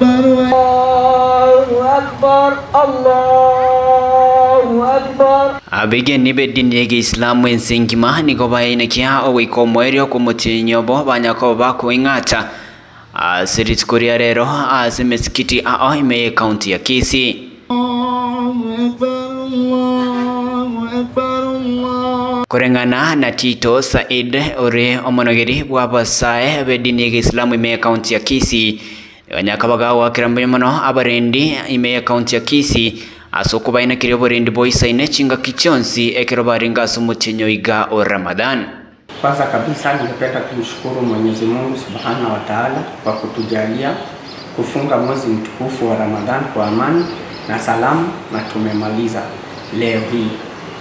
أكبر Allahu Akbar Allahu Akbar. Abige nibe dini ya Islamu ensengima nikobayinekia owiko mwerio kumutinyobo banyako bakuingata asiritikuria rero ase misikiti ao ime kaunti ya Kisii. Kurengana na Tito Said ore omonogeri bwa basae bedini ya Islamu ime kaunti ya Kisii banyakabaga wakirambo mono abarendi ime kaunti ya Kisii asoko baina kiri oborendi boisaine chinga kichonsi ekero baringa asumutinyo iga o Ramadhan. Kwanza kabisa ningependa kumshukuru Mwenyezi Mungu Subhanahu wa Ta'ala kwa kutujalia kufunga mwezi mtukufu wa Ramadhan kwa amani na salamu, na tumemaliza leo hii.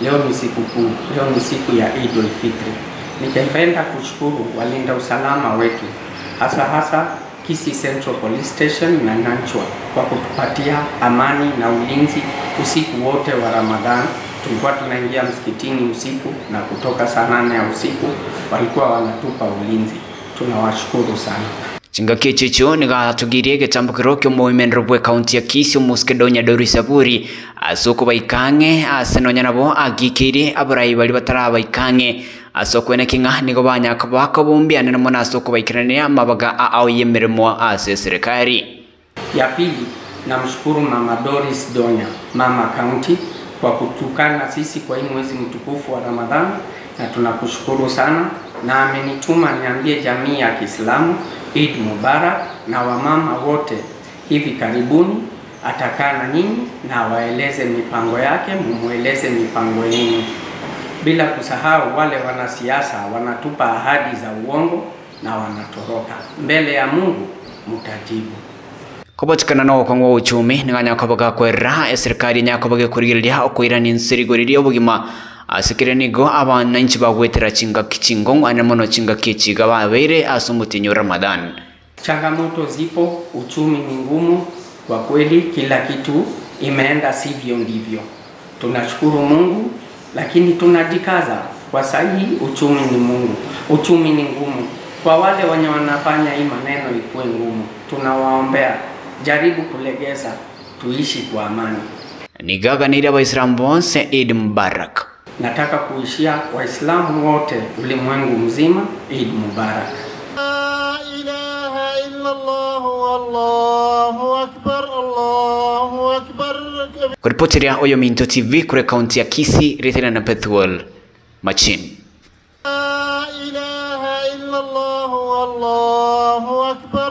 Leo ni siku kuu, leo ni siku ya Idul Fitri. Ningependa kushukuru walinda usalama wetu, hasa hasa Kisii Central Police Station na Nanchwa kwa kutupatia amani na ulinzi usiku wote wa Ramadhan. Tulikuwa tunaingia msikitini usiku na kutoka saa 8 ya usiku, walikuwa wanatupa ulinzi. Tunawashukuru sana. Chingaki chicho niga tugirie gitambukiro kyo moimendro bwe kaunti ya Kisii muskedonya Doris Aburi asoko baikange asenonya nabo agikiri aburai bali batara baikange asoko enekinga nigo banyaka bakabumbiane namona asoko baikirania mabaga ao yemirimo ase serikali. Ya pili, namshukuru Mama Doris Donya, Mama County, kwa kutukana sisi kwa hii mwezi mtukufu wa Ramadhan, na tunakushukuru sana, na amenituma niambie jamii ya Kiislamu Eid Mubarak na wamama wote. Hivi karibuni atakaa na nyinyi na waeleze mipango yake, mumueleze mipango yenu. Bila kusahau wale wanasiasa wanatupa ahadi za uongo na wanatoroka. Mbele ya Mungu mtajibu. Kubatikana no kwa uchumi ninganya kabaga kwera serikali nyakobaga kurigiria okwira ninsirigoriria obugima asikire nigo abananchi bagwetera chinga kichingongo anamono chinga kichiga babere asumutinyo Ramadhan. Changamoto zipo, uchumi ni ngumu kwa kweli, kila kitu imeenda sivyo ndivyo. Tunashukuru Mungu, lakini tunajikaza. Kwa sahi uchumi ni Mungu, uchumi ni ngumu. Kwa wale wenye wanafanya hii maneno ikuwe ngumu, tunawaombea jaribu kulegeza, tuishi kwa amani. Nigaga nira Waislamu bonse Eid Mubarak. Nataka kuishia Waislamu wote ulimwengu mzima Eid Mubarak. La ilaha illa Allah wallahu akbar Allahu akbar. Kuripotiria Oyo Minto TV kure kaunti ya Kisii, Rithina na Pethuel Machin. La ilaha illa Allah wallahu akbar.